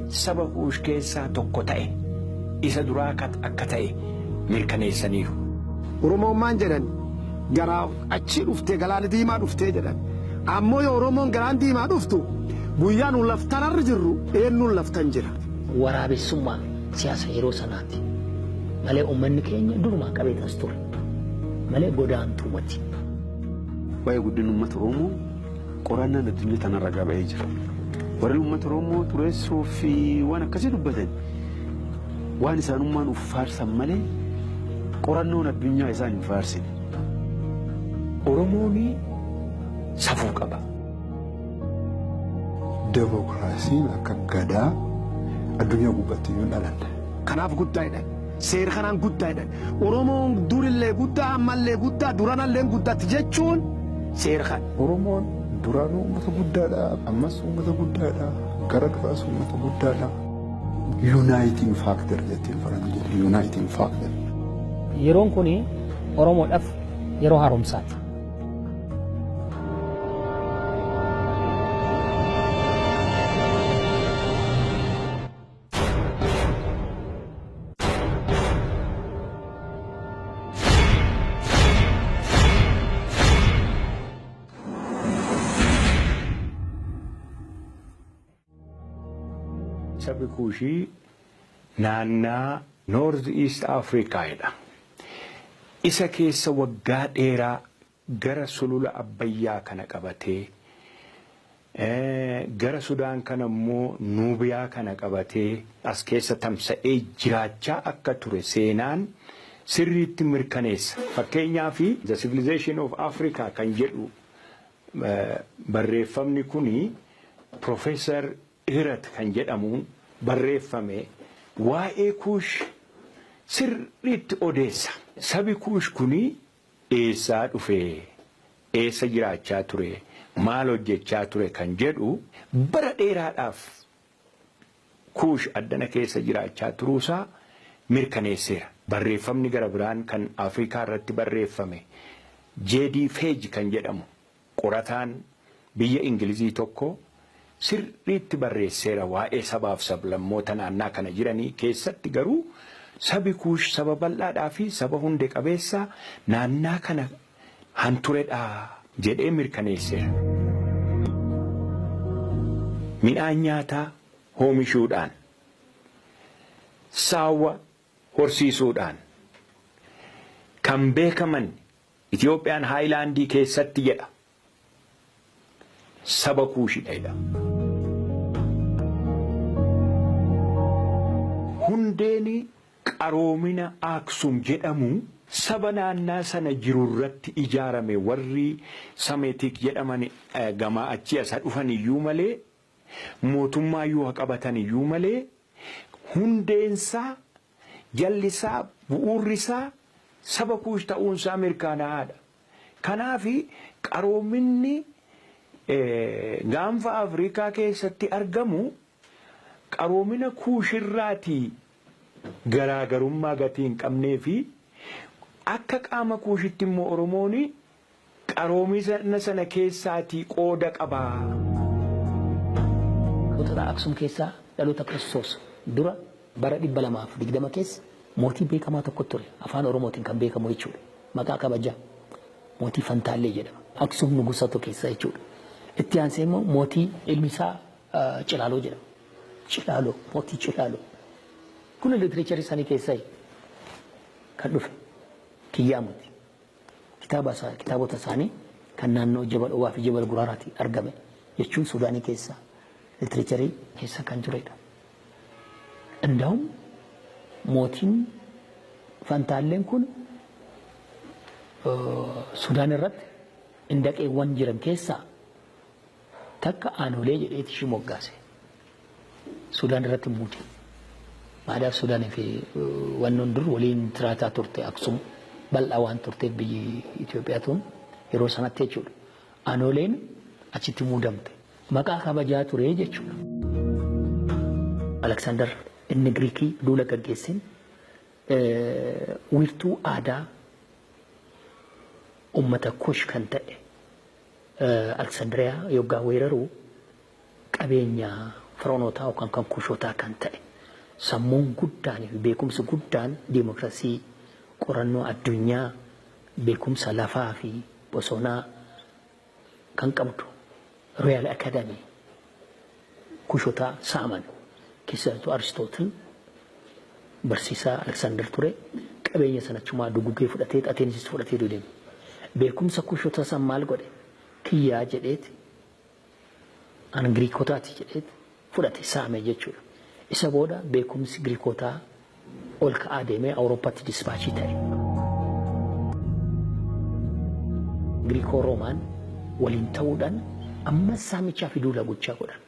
saba Kuush keessaa tokko ta'e isa duraa akka ta'e mirkaneessaniiru. Oromoon maan jedhan garaa achi dhuftee galaana diimaa dhuftee jedhan. Ammoo yoo Oromoon galaan diimaa dhuftu guyyaa nuun laftanarra jirru eenyuun laftan jira. Waraabessummaa siyaasa yeroo sanaati. Malee uummanni keenya durumaa qabeetas ture. Malee godaantumati. Waa'ee guddina uummata Oromoo qorannaan addunyaa tanarra gaba'ee jira. Warri uummata Oromoo xureessuu fi waan akkasii dubbatan waan isaanummaan of faarsan malee qorannoon addunyaa isaan hin faarsine. Oromoon safuu qaba. Demokiraasiin akka gadaa addunyaa gubbaatti iyyuu hin dhalanne. Kanaaf guddaa jedhan. Seera kanaan guddaa jedhan. Oromoon durillee guddaa ammallee guddaa duranallee guddaatti jechuun seera kana. Oromoon duraanuu uummata guddaadha. Ammas uummata guddaadha. Gara duraas uummata guddaadha. Uniting factor jettiin faranjii uniting factor. Yeroon kun Oromoodhaaf yeroo haaromsaati. Sabbi Kuushii naannaa North East Africaadha. Isa keessa waggaa dheeraa gara sulula Abbayyaa kana qabatee gara Sudaan kana immoo Nuubiyaa kana qabatee as keessa tamsa'ee jiraachaa akka ture seenaan sirriitti mirkaneessa. Fakkeenyaaf The Civilization of Africa kan jedhu barreeffamni kuni Professor Hirat kan jedhamuun barreeffame waa'ee Kuush sirriitti odeessa. Sabi Kuush kuni eessaa dhufee, eessa jiraachaa ture, maal hojjechaa ture kan jedhu bara dheeraadhaaf Kuush addana keessa jiraachaa turuusaa mirkaneesseera. Barreeffamni gara biraan kan Afrikaa irratti barreeffame J.D. Feej kan jedhamu qorataan biyya Ingilizii tokko sirriitti barreesseera waa'ee sabaaf sablammoota naannaa kana jiranii keessatti garuu sabi Kuush saba bal'aadhaa fi saba hunde qabeessa naannaa kana hanturedha jedhee mirkaneesseera. Midhaan nyaataa oomishuudhaan, saawwa horsiisuudhaan kan beekaman Itoophiyaan haayilaandii keessatti jedha. Saba Kuushidha jedha. Hundeen qaroomina Aksum jedhamu saba naannaa sana jiru irratti ijaarame warri Sameetik jedhaman gamaa achi asa dhufan iyyuu malee mootummaa iyyuu haa qabatan iyyuu malee hundeensaa jallisaa bu'uurrisaa saba Kuush ta'uunsaa mirkanaa'aadha. Kanaaf qaroominni gaanfa Afrikaa keessatti argamu qaroomina Kuushirraatii garaagarummaa gatii hin qabnee fi akka qaama Kuushitti immoo Oromoon qaroomina sana keessaatii qooda qaba. Mootota Aksum keessaa dhaloota Kiristoos dura bara 220 keessa mootii beekamaa tokko ture. Afaan Oromootiin kan beekamu jechuudha. Maqaa kabajaa mootii Fantaallee jedhama. Aksum nugusatu keessa jechuudha. Itti aansee immoo mootii ilmi isaa Cilaaloo jedhama. Cilaaloo, mootii Cilaaloo. Kun literature isaanii keessaa kan dhufe kiyyaamuti. Kitaabota isaanii kan naannoo Jabal Obaa fi Jabal Guraaraatti argame jechuun Suudaanii keessa literature keessa kan turedha. Indaa'um mootiin Fantaalleen kun Sudaan irratti indaqeewwan jiran keessaa takka aanolee jedheeti ishii moggaase. Sudaan irratti muude. Maadaaf Sudaanii fi wannoon dur waliin tiraataa turte Aksum bal'aa waan turteef biyyi Itoophiyaa tun yeroo sanatti jechuudha. Aanoleen achitti muudamte. Maqaa kabajaa ture jechuudha. Aleksaandar inni Giriikii duula gaggeesseen wiirtuu aadaa uummata Kush kan ta'e Aleksaandiriyaa yoggaa weeraru qabeenya Firoonotaa yookaan kan Kuushotaa kan ta'e sammuun guddaan fi beekumsi guddaan diimokiraasii qorannoo addunyaa beekumsa lafaa fi bosonaa kan qabdu Royal Academy Kuushotaa saaman. Keessattuu Aristootil barsiisaa Aleksaandar ture, qabeenya sana achumaa dugugee fudhatee Ateensis fudhatee deeme. Beekumsa Kuushotaa san maal godhe? Kiyyaa jedheeti, an Giriikotaati jedheeti fudhate, saame jechuudha. Isa booda beekumsi Giriikotaa ol ka'aa deemee Awurooppaatti dispaachii ta'e. Giriikoo Roomaan waliin ta'uudhaan ammas saamichaa fi duula gochaa godhan.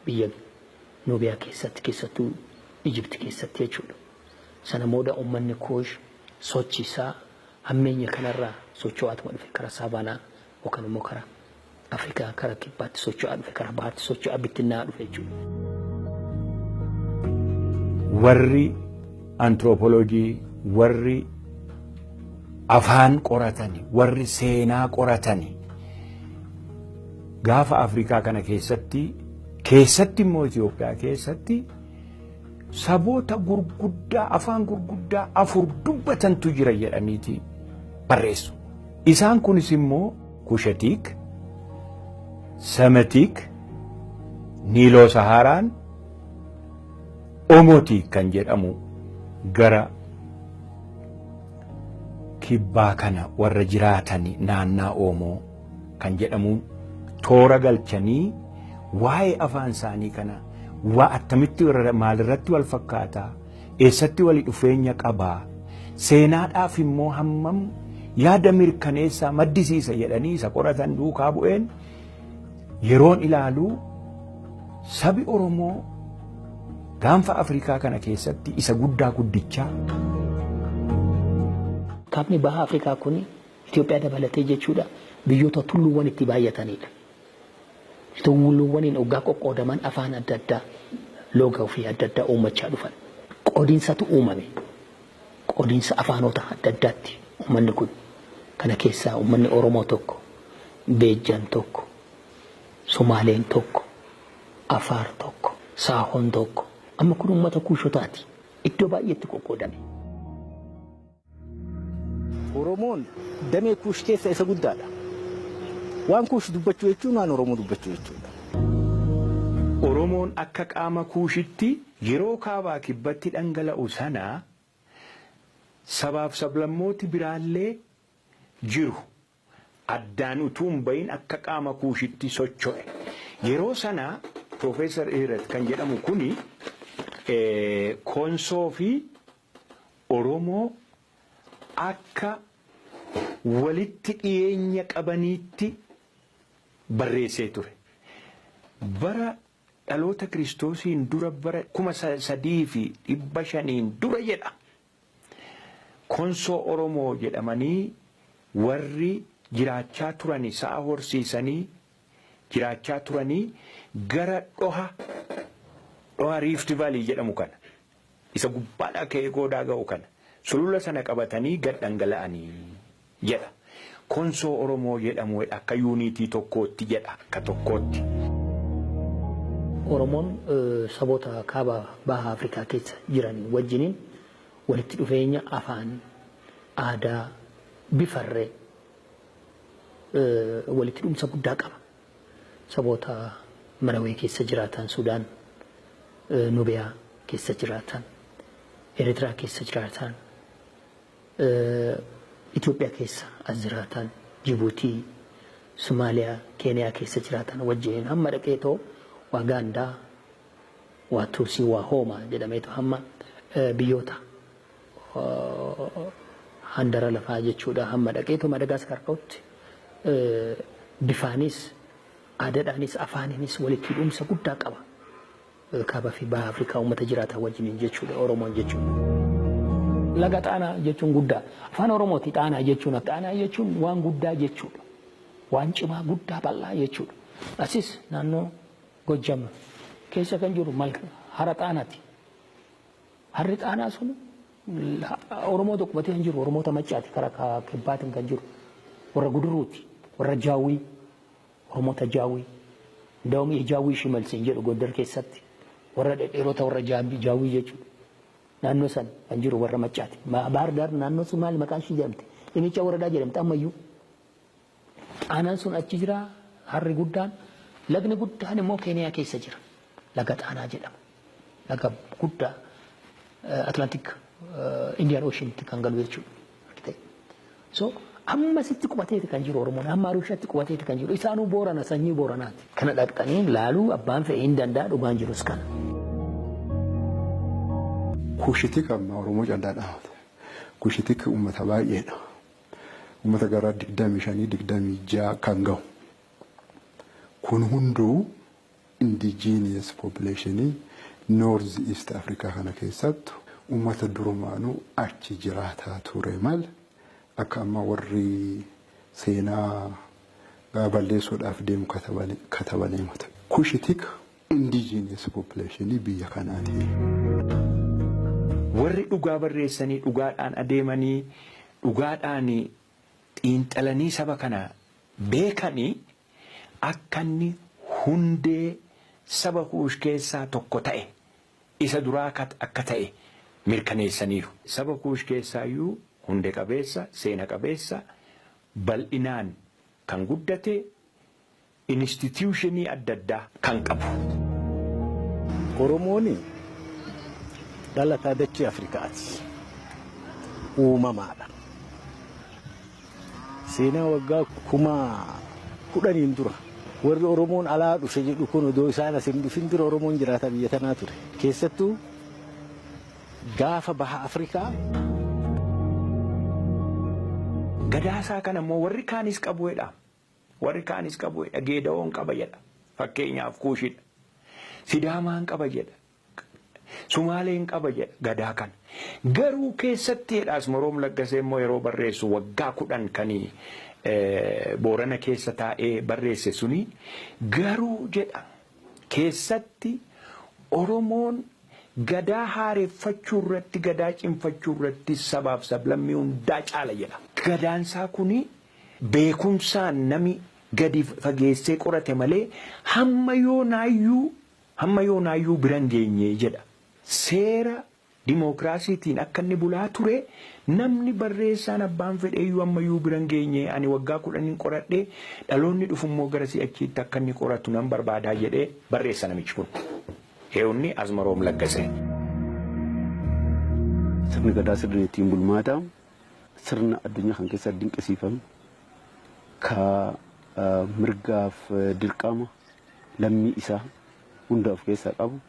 Biyya Nuubiyaa keessatti, keessattuu Ijipti keessatti jechuudha. Sana booda uummanni Kuush sochii isaa hammeenya kanarraa socho'aatuma dhufe, karaa Saavanaa yookaan immoo karaa Afrikaa karaa kibbaatti socho'aa dhufe, karaa bahaatti socho'aa bittinnaa'aa dhufe jechuudha. Warri antiroopooloojii, warri afaan qoratani, warri seenaa qoratani gaafa Afrikaa kana keessatti, keessatti immoo Itoophiyaa keessatti saboota gurguddaa afaan gurguddaa 4 dubbatantu jira jedhaniiti barreessu. Isaan kunis immoo Kushatiik, Semetiik, Niiloo Sahaaraan, Omotiik kan jedhamu gara kibbaa kana warra jiraatani naannaa Oomoo kan jedhamu toora galchanii waa'ee afaan isaanii kana waa attamitti maalirratti wal fakkaataa, eessatti wali dhufeenya qabaa, seenaadhaaf immoo hammam yaada mirkaneessaa maddisiisa jedhanii isa qoratan duukaa bu'een yeroon ilaalu sabi Oromoo gaanfa Afrikaa kana keessatti isa guddaa guddichaa. Kaabni baha Afrikaa kun Itoophiyaa dabalatee jechuudha biyyoota tulluuwwan itti baay'atanidha. Tulluuwwaniin hoggaa qoqqoodaman afaan adda addaa looga ofii adda addaa uummachaa dhufan. Qoodiinsatu uumame. Qoodiinsa afaanota adda addaatti uummanni kun. Kana keessaa uummanni Oromoo tokko, Beejjan tokko, Somaaleen tokko, Afaar tokko, Saahoon tokko. Amma kun uummata Kuushotaati. Iddoo baay'eetti qoqqoodame. Oromoon damee Kuush keessa isa guddaadha. Waan Kuush dubbachuu jechuun waan Oromoo dubbachuu jechuudha. Oromoon akka qaama Kuushitti yeroo kaabaa kibbatti dhangala'u sana sabaaf sablammooti biraallee jiru. Addaan utuu hin bahin akka qaama Kuushitti socho'e. Yeroo sana Piroofeesar Ihiret kan jedhamu kuni Konsoo fi Oromoo akka walitti dhiyeenya qabaniitti barreessee ture. Bara dhaloota Kiristoosiin dura bara 3500 dura jedha. Konsoo Oromoo jedhamanii warri jiraachaa turanii sa'a horsiisanii jiraachaa turanii gara dhoha Rift Valley jedhamu kana isa gubbaadhaa ka'ee goodaa ga'u kana sulula sana qabatanii gad dhangala'anii jedha. Konsoo Oromoo jedhamu akka yuunitii tokkootti jedha, akka tokkootti. Oromoon saboota kaaba baha Afrikaa keessa jiran wajjiniin walitti dhufeenya afaan, aadaa, bifarree walitti dhumsa guddaa qaba. Saboota Marawee keessa jiraatan, Sudaan, Nubiyaa keessa jiraatan, Eritraa keessa jiraatan, Itoophiyaa keessa as jiraatan, Jibuutii, Somaaliyaa, Keeniyaa keessa jiraatan wajjin hamma dhaqeetoo waa Gaandaa, waa Tuusii, waa Hoomaa jedhameetu hamma biyyoota handara lafaa jechuudha hamma dhaqeetoo Madagaskar ka'utti bifaanis, aadaadhaanis, afaaninis walitti hidhumsa guddaa qaba. Kaaba fi baha Afrikaa uummata jiraatan wajjiniin jechuudha Oromoon jechuudha. Laga Xaanaa jechuun guddaa. Afaan Oromooti Xaanaa jechuun. Xaanaa jechuun waan guddaa jechuudha. Waan cimaa guddaa bal'aa jechuudha. Asis naannoo Gojjam keessa kan jiru hara Xaanaati. Harri Xaanaa sun Oromoo tokko batee kan jiru Oromoota Maccaati karaa kibbaatiin kan jiru. Warra Guduruuti, warra Jaawwii, Oromoota Jaawwii. Ndawum Jaawwii Shimalsin jedhu Gondar keessatti warra dhedheerota warra Jaawwii jechuudha. Naannoo san kan jiru warra Maccaati. Bahar Daar naannoo sun maal maqaan ishii jedhamte? Dhimicha Waradaa jedhamte ammayyuu. Xaanaan sun achi jira, harri guddaan, lagni guddaan immoo Keeniyaa keessa jira. Laga Xaanaa jedhama. Laga guddaa Atlantik Indian Ocean kan galu jechuudha. So ammasitti qubateeti kan jiru Oromoon, amma Arushaatti qubateeti kan jiru. Isaanuu Boorana, sanyii Booranaati. Kana dhaqxanii laaluu abbaan fe'ee hin danda'a, dhugaan jirus kana. Kushitik amma Oromoo callaa dhaabate. Kushitik uummata baay'eedha. Uummata gara 25, 26 kan gahu. Kun hunduu indigenous population North East Africa kana keessattu uummata durumaanuu achi jiraataa ture mal akka amma warri seenaa balleessuudhaaf deemu katabanii mata. Kushitik indigenous population biyya kanaati. Warri dhugaa barreessanii dhugaadhaan adeemanii dhugaadhaan xiinxalanii saba kana beekanii akka inni hundee saba Kuush keessaa tokko ta'e isa duraa akka ta'e mirkaneessaniiru. Saba Kuush keessaayyuu hundee qabeessa, seena qabeessa, bal'inaan kan guddate, instituushinii adda addaa kan qabu. Oromoon dhalataa dachee Afrikaati. Uumamaadha. Seenaa waggaa 10,000 dura warri Oromoon alaa dhufe jedhu kun odoo isaan as hin dhufin dura Oromoon jiraata biyya tanaa ture. Keessattuu gaafa baha Afrikaa. Gadaasaa kana immoo warri kaanis qabu jedha. Warri kaanis qabu jedha. Geedawoon qaba jedha. Fakkeenyaaf Kuushidha. Sidaamaan qaba jedha. Sumaaleen qaba jedha gadaa kana. Garuu keessatti jedha Asmaroom Laggasee immoo yeroo barreessu waggaa 10 kan Boorana keessa taa'ee barreesse suni garuu jedha keessatti Oromoon gadaa haareffachuu irratti, gadaa cimfachuu irratti sabaaf sablammii hundaa caala jedha. Gadaansaa kuni beekumsaan nami gadi fageessee qorate malee hamma yoonaayyuu biran geenye jedha. Seera dimookiraasiitiin akka inni bulaa ture namni barreessaan abbaan fedheeyyuu ammayyuu biran geenye, ani waggaa 10 qoradhee dhaloonni dhufummoo gara si'achiitti akka inni qoratu nan barbaadaa jedhee barreessa namichi kun. Heewunni Asmaroom Laggasee. Sirni gadaa sirni ittiin bulmaataa sirna addunyaa kan keessatti dinqisiifame ka mirgaaf dirqama lammii isaa hunda of keessaa qabu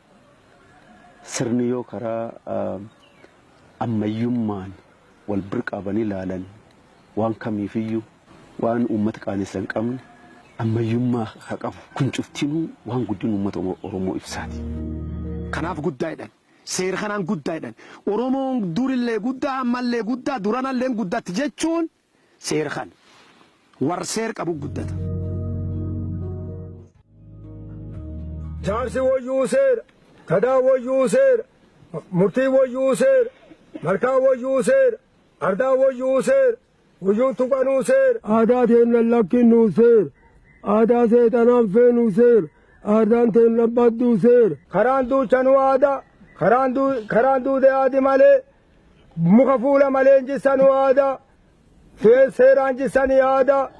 sirni yoo karaa ammayyummaan wal bira qabanii ilaalan waan kamiifiyyuu waan uummata qaanessan qabne ammayyummaa haa qabu kun cuftinuu waan guddin uummata Oromoo ibsaati. Kanaaf guddaa jedhan. Seera kanaan guddaa jedhan. Oromoon durillee guddaa, ammallee guddaa, duranallee guddatti jechuun seera kana. Warra seera qabu guddata. Jaarsi wayyuu seera, gadaa wayyuu seera, murtii wayyuu seera, malkaa wayyuu seera, ardaa wayyuu seera, wayyuun tuqanuu seera. Aadaa teenya lakkinnuu seera, aadaa seexanaan feenuu seera, aadaan teenya badduu seera. Karaan duuchanuu aadaa, karaan duudee aadi malee, muka fuula malee injisanuu aadaa, seeraan jissanii aadaa,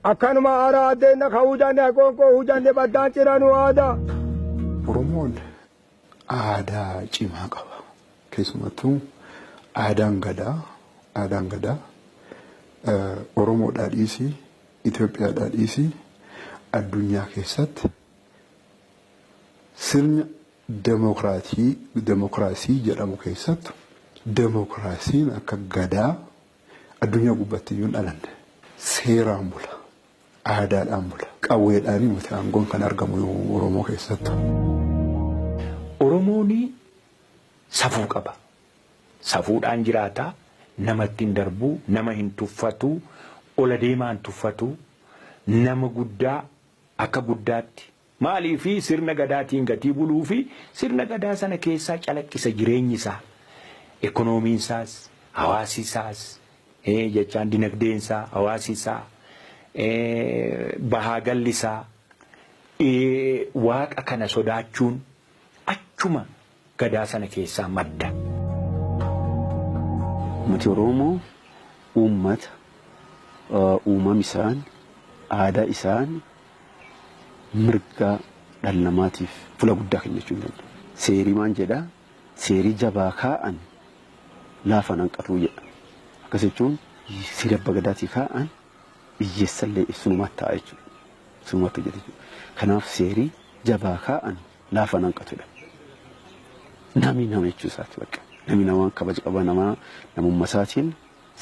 akkanuma aaraa addeenna ka hujanne qoonqoo hujanne baddaan ciranuu aadaa. Oromoon aadaa cimaa qaba. Keessumattuu aadaan gadaa Oromoodhaa dhiisii, Itoophiyaadhaa dhiisii addunyaa keessatti sirna demokiraasii jedhamu keessattu demokiraasiin akka gadaa addunyaa gubbaatti iyyuu hin dhalanne. Seeraan bula, aadaadhaan bula, qawweedhaan miti aangoon kan argamu Oromoo keessattu. Oromoon safuu qaba. Safuudhaan jiraata, namatti hin darbu, nama hin tuffatu, ola deemaa hin tuffatu, nama guddaa akka guddaatti. Maaliifi sirna gadaatiin gatii buluu fi sirna gadaa sana keessaa calaqqisa jireenyi isaa, ekonomiin isaas, hawaasi isaas, jechaan dinagdeen isaa, hawaasi isaa, bahaa galli isaa, Waaqa kana sodaachuun achuma gadaa sana keessaa madda. Uummati Oromoo uummata uumama isaan aadaa isaan mirga dhala namaatiif fuula guddaa kennachuu hin danda'u. Seerii maal jedhaa? Seerii jabaa kaa'an laafan hanqatuu jedha. Akkas jechuun seera abbaa gadaatii kaa'an hiyyeessallee sunumaatti ta'a jechuudha. Sunumaatti hojjeta jechuudha. Kanaaf seerii jabaa kaa'an laafan hanqatudha. Namni nama jechuu isaati bakka. Namni namaan kabaja qaba namaa namummaa isaatiin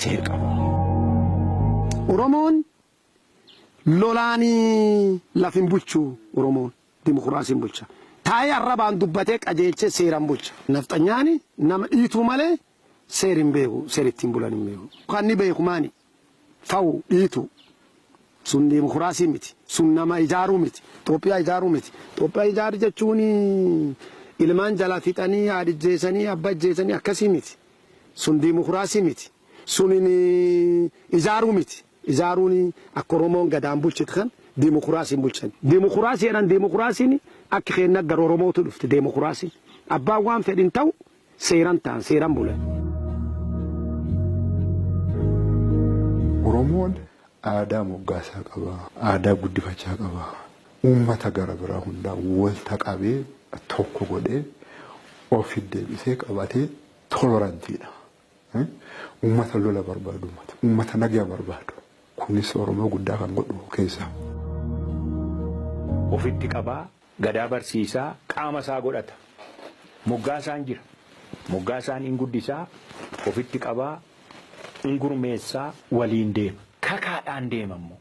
seera qaba. Oromoon lolaanii laf hin bulchu Oromoon dimokiraasiin bulcha. Taa'ee arrabaan dubbatee qajeelchee seeraan bulcha. Nafxanyaani nama dhiituu malee seer hin beeku seer ittiin bulan hin beeku. Kan inni beeku maani? Fa'u dhiitu. Sun dimokiraasii miti. Sun nama ijaaruu miti. Itoophiyaa ijaaruu miti. Itoophiyaa ijaaru jechuun ilmaan jala fixanii haadha ijjeessanii abbaa ijjeessanii akkasii miti. Sun dimokiraasii miti. Sun ijaaruu miti. Ijaaruun akka Oromoon gadaan bulchitu kan dimokiraasiin bulchan. Dimokiraasii jedhan dimokiraasiin akka keenya gara Oromootu dhufte dimokiraasiin. Abbaan waan fedhin ta'u seeran ta'an seeran bulan. Oromoon aadaa moggaasaa qaba. Aadaa guddifachaa qaba. Uummata gara biraa hundaa walta qabee tokko godhee ofi deebisee qabatee tolerantiidha. Uummata lola barbaadu, uummata nagaa barbaadu. Kunis Oromoo guddaa kan godhu keessaa. Ofitti qabaa, gadaa barsiisaa, qaama isaa godhata. Moggaasaan jira. Moggaasaan hin guddisaa, ofitti qabaa, hin gurmeessaa, waliin deema. Kakaadhaan deema immoo.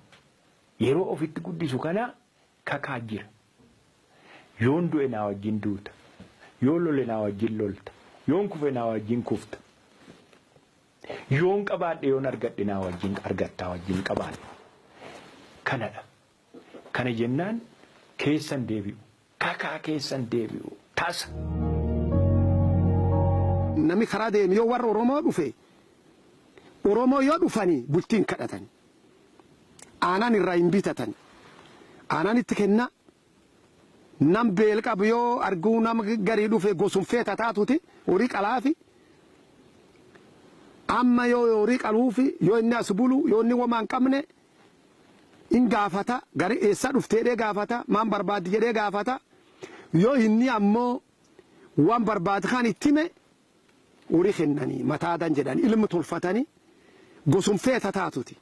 Yeroo ofitti guddisu kana kakaa jira. Yoon du'e naa wajjin duuta. Yoon lole naa wajjin lolta. Yoon kufe naa wajjin kufta. Yoon qabaadhe yoon argadhe naa wajjin argattaa wajjin qabaadhe. Kanadha. Kana jennaan keessan deebi'u. Kakaa keessan deebi'u. Tasa. Namni karaa deemu yoo warra Oromoo dhufe Oromoo yoo dhufanii bultiin kadhatan. Aanaan irraa hin bitatan. Aanaan itti kenna. Nam beel qabu yoo arguu nama garii dhufe gosumfee tataatuti horii qalaafi. Amma yoo horii qaluufi yoo inni as bulu yoo inni womaa hin qabne in gaafata gari eessa dhuftee jedhee gaafata maan barbaaddi jedhee gaafata yoo inni ammoo waan barbaadu kan itti hime horii kennanii mataadan jedhanii ilmi tolfatanii gosumfee tataatuti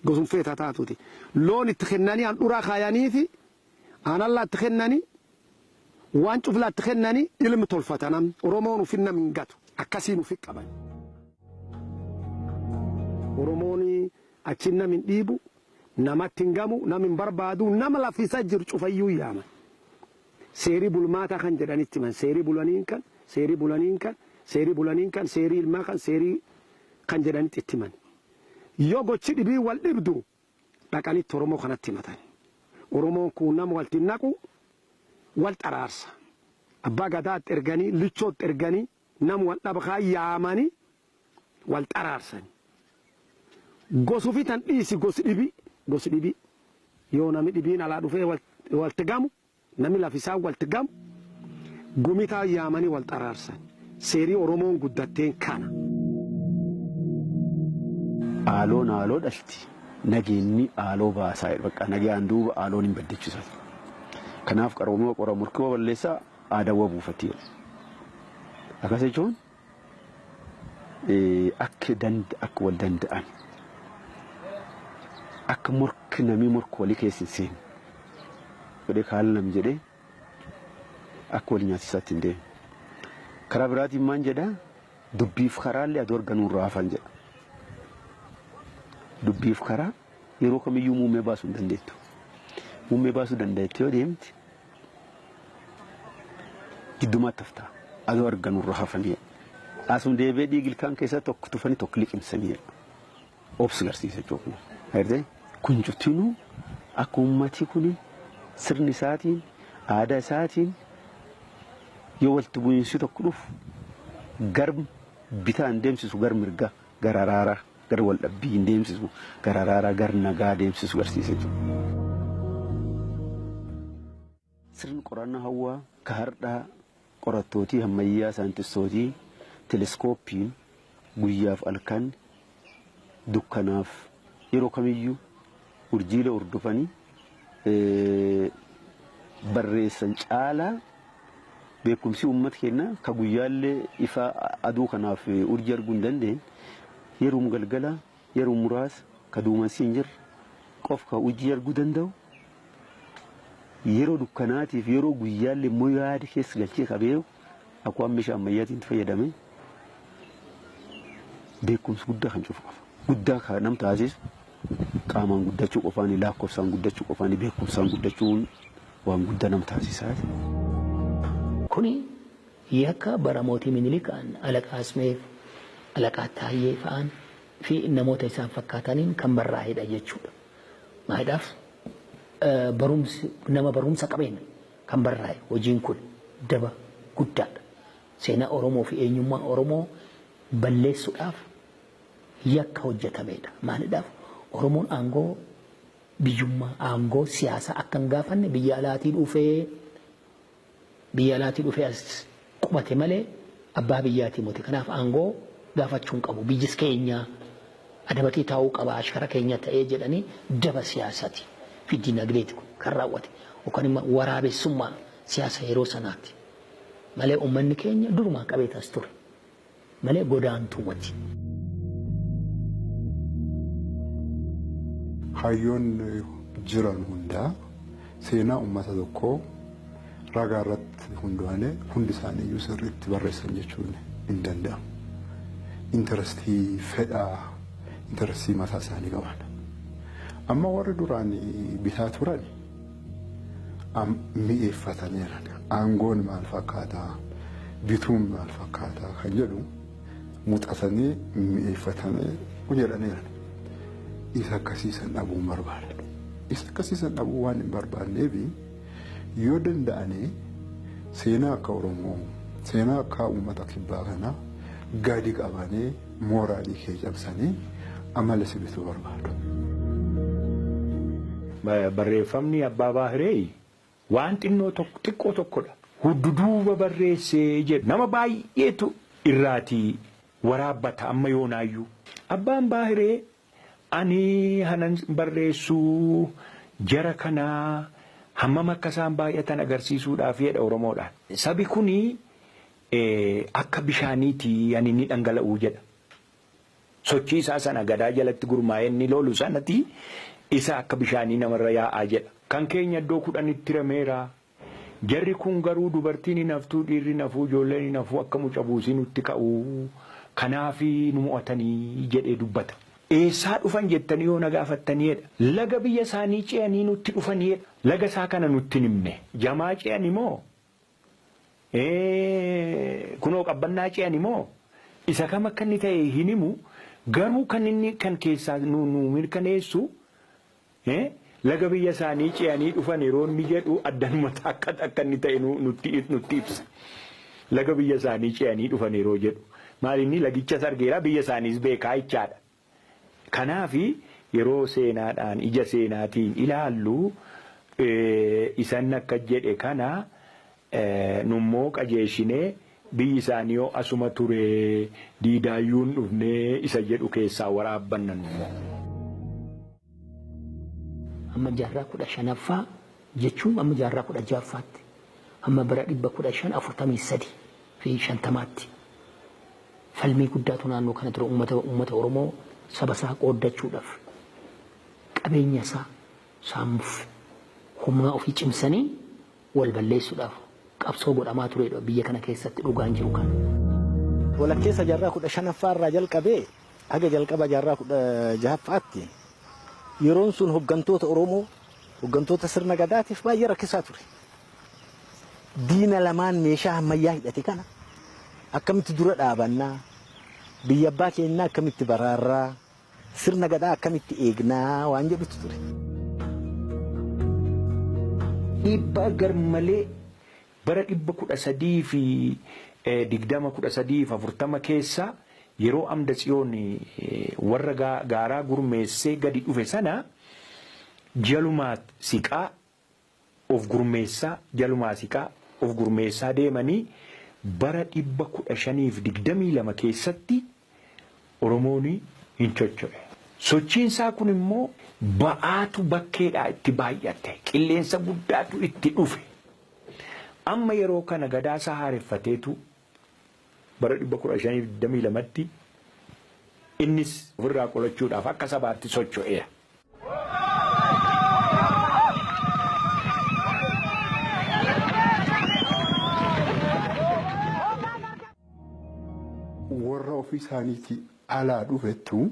gosumfee tataatuti loon itti kennanii handhuraa kaayanii aanallaa itti kennanii waan cuflaa itti kennanii ilmi tolfatanam Oromoon ufin nam hin gatu akkasiin ufi qaban. Oromoon achi nam hin dhiibu namatti hin gamu nam hin barbaadu nama lafisa jiru cufayyuu yaama. Seerii bulmaataa kan jedhanitti himan seerii bulaniin kan seerii bulaniin kan seerii bulaniin kan seerii ilmaa kan seerii kan jedhanitti itti himan. Yoo gochi dhibii wal dhibdu dhaqanitti Oromoo kanatti himatan. Oromoon kun nama walti naqu wal xaraarsa. Abbaa gadaatti erganii lichootti erganii nama wal dhabaa yaamanii wal xaraarsani. Gosuufi tan dhiisi gosi dhibii yoo namni dhibiin alaa dhufee walti gamu namni lafisaa walti gamu gumitaa yaamanii wal xaraarsan. Seerii Oromoon guddatteen kana. Aaloon haaloo dhalti. Nageenyi haaloo baasaa jedhu bakka nagaan duuba haaloon hin baddechiisu. Kanaaf qaroomina qora murkii balleessaa aadaawwa buufatti. Akkas jechuun akka akka wal danda'an akka morki namni morku walii keessa hin seenne godhee kaala nam jedhee akka wal nyaatisaatti hin deemne. Karaa biraatiin maal jedhaa dubbiif karaallee aduu arganuu irraa hafan jedha. Dubbiif karaa yeroo kamiyyuu muummee baasuu hin dandeettu. Muummee baasuu dandeettu yoo deemte giddumaatti haftaa aduu arganuu irraa hafanii. Asuma deebi'ee dhiigilkaan keessaa tokko tufanii tokko liqimsanii obsi garsiisa jechuudha. Agartee kun cuftinuu akka uummatii kun sirni isaatiin aadaa isaatiin yoo walitti bu'iinsi tokko dhufu gar bitaa hin deemsisu gar mirgaa gar araaraa gar wal dhabbii hin deemsisu gar araaraa gar nagaa deemsisu garsiisa jechuudha. Sirni qorannaa hawwaa ka hardhaa qorattootii ammayyaa saayintistootii teleeskooppiin guyyaaf halkan dukkanaaf yeroo kamiyyuu urjiilee hordofanii barreessan caalaa beekumsi uummata keenyaa ka guyyaallee ifa aduu kanaaf urjii arguu hin dandeenye yeroo galgala yeroo muraasa ka duumessi hin jirre qof ka urjii arguu danda'u yeroo dukkanaatiif yeroo guyyaallee immoo yaada keessa galchee qabee akka waan meeshaa ammayyaatiin fayyadame beekumsi guddaa kan cufu qaba. Guddaa kan nam taasisu qaamaan guddachuu qofaani lakkoofsaan guddachuu qofaani beekumsaan guddachuun waan guddaa nam taasisaa. Kuni yakka bara mootii Minilik Alaqaa Asmeef, Alaqaa Taayyee fa'aan fi namoota isaan fakkaataniin kan barraa'edha jechuudha. Maaliidhaaf barumsi nama barumsa qabeen kan barraa'e hojiin kun daba guddaadha. Seenaa Oromoo fi eenyummaa Oromoo balleessuudhaaf yakka hojjetamedha. Maaliidhaaf Oromoon aangoo biyyummaa aangoo siyaasaa akka hin gaafanne biyya alaatii dhufee as qubate malee abbaa biyyaatii miti. Kanaaf aangoo gaafachuu hin qabu. Biyyis keenya adabatee taa'uu qaba ashkara keenya ta'ee jedhanii daba siyaasaati fi dinagdeeti kan raawwate yookaan immoo waraabessummaa siyaasa yeroo sanaati. Malee uummanni keenya durumaa qabeetas ture malee godaantuu miti. Hayyoonni jiran hundaa seenaa uummata tokkoo ragaa irratti hundaa'anii hundi isaaniiyyuu sirriitti barreessan jechuun hin danda'amu. Intarestii fedhaa, intarestii mataa isaanii qaban. Amma warri duraan bitaa turan mi'eeffataniiran. Aangoon maal fakkaataa, bituun maal fakkaataa kan jedhu muuxatanii mi'eeffatanii jedhaniiran. Isa akkasiisan dhabuu hin barbaadan. Isa akkasiisan dhabuu waan hin barbaanneef yoo danda'anii seenaa akka Oromoo, seenaa akka uummata kibbaa kanaa gadi qabanii mooraalii kee cabsanii amala si bituu barbaadu. Barreeffamni Abbaa Baahiree waan xiqqoo tokkodha. Hudduuba barreessee jedhu nama baay'eetu irraatii waraabbata amma yoonaayyuu. Abbaan Baahiree ani hanan barreessuu jara kanaa hammam akka isaan baay'atan agarsiisuudhaaf jedha Oromoodhaan. Sabi kuni akka bishaaniitii ani ni dhangala'uu jedha. Sochii isaa sana gadaa jalatti gurmaa'ee inni loolu sanatti isa akka bishaanii namarra yaa'aa jedha. Kan keenya iddoo 10tti hirameera. Jarri kun garuu dubartiin hin haftuu, dhiirri hin hafuu, ijoolleen hin hafuu akka muca buusii nutti ka'u. Kanaaf nu mo'atanii jedhee dubbata. Eessaa dhufan jettanii yoo na gaafattaniidha. Laga biyya isaanii ce'anii nutti dhufaniidha. Laga isaa kana nutti hin himne. Jamaa ce'an moo? Kunoo qabbannaa ce'an moo? Isa kam akka inni ta'e hin himu. Garuu kan inni kan keessaa nu mirkaneessu laga biyya isaanii ce'anii dhufan yeroo inni jedhu addanumatti akka inni ta'e nutti ibsa. Laga biyya isaanii ce'anii dhufan yeroo jedhu. Maal inni lagichas argeera biyya isaaniis beekaa jechaadha. Kanaaf yeroo seenaadhaan ija seenaatiin ilaallu isan akka jedhe kana nummoo qajeeshinee biyyi isaanii yoo asuma ture diidaayyuun dhufnee isa jedhu keessaa waraabbanna nummoo. Amma jaarraa 15ffaa jechuun amma jaarraa 16ffaatti amma bara 1543 fi 50tti falmii guddaatu naannoo kana ture uummata Oromoo saba isaa qooddachuudhaaf qabeenya isaa saamuuf humna ofii cimsanii wal balleessuudhaaf qabsoo godhamaa turedha biyya kana keessatti dhugaan jiru kana. Walakkeessa jaarraa 15ffaa irraa jalqabee haga jalqaba jaarraa 16ffaatti yeroon sun hoggantoota Oromoo hoggantoota sirna gadaatiif baay'ee rakkisaa ture. Diina lamaan meeshaa ammayyaa hidhate kana akkamitti dura dhaabannaa, biyya abbaa keenyaa akkamitti baraarraa, sirna gadaa akkamitti eegnaa waan jedhutu ture. Dhiibbaa garmalee bara 1320 1340 keessa yeroo Amda Tsiyoon warra gaaraa gurmeessee gadi dhufe sana jalumaa siqaa of gurmeessaa jalumaa siqaa of gurmeessaa deemanii bara 1522 keessatti Oromoon hin chocho'e. Sochiinsaa kun immoo ba'aatu bakkeedhaa itti baay'ate qilleensa guddaatu itti dhufe. Amma yeroo kana gadaasaa haareffateetu bara 1522tti innis ofirraa qolachuudhaaf akka sabaatti socho'eera. Warra ofii isaaniitii alaa dhufettu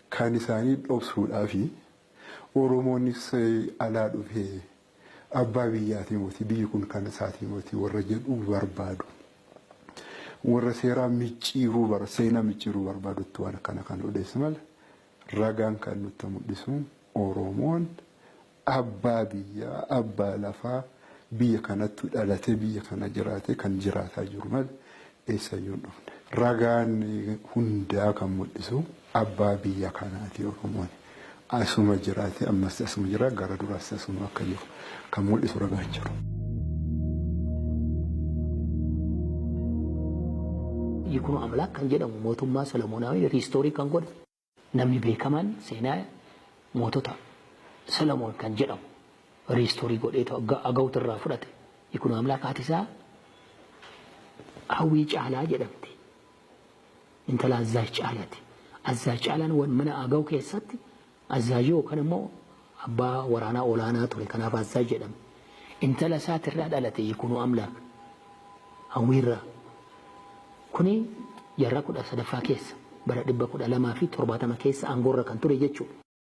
kan isaanii dhoksuudhaafi Oromoonis alaa dhufee abbaa biyyaatii miti biyyi kun kan isaatii miti warra jedhu barbaadu. Warra seeraa micciiruu bara seenaa micciiruu barbaadutti waan akkana kan odeessu malee ragaan kan nutti mul'isu Oromoon abbaa biyyaa abbaa lafaa biyya kanatti dhalatee biyya kana jiraatee kan jiraataa jiru malee eessayyuu hin dhufne. Ragaan hundaa kan mul'isu abbaa biyya kanaati Oromoon. Asuma jiraate ammas asuma jira gara duraas asuma akka jiru kan mul'isu ragaan jiru. Yikunoo Amlaak kan jedhamu mootummaa Solomoonaawi restore kan godhe namni beekamaan seenaa mootota Solomoon kan jedhamu restore godheetu Agawutu irraa fudhate. Yikunoo Amlaak haati isaa Hawwii Caalaa jedhamti. Intala Azzaaj Caalaati. Azzaaj Caalaan mana Agaw keessatti Azzaajii yookaan immoo abbaa waraanaa olaanaa ture kanaaf Azzaaj jedhame. Intala isaatirraa dhalate Yikunoo Amlaak Hawwiirraa. Kuni jaarraa 13ffaa keessa bara 1270 keessa aangoorra kan ture jechuudha.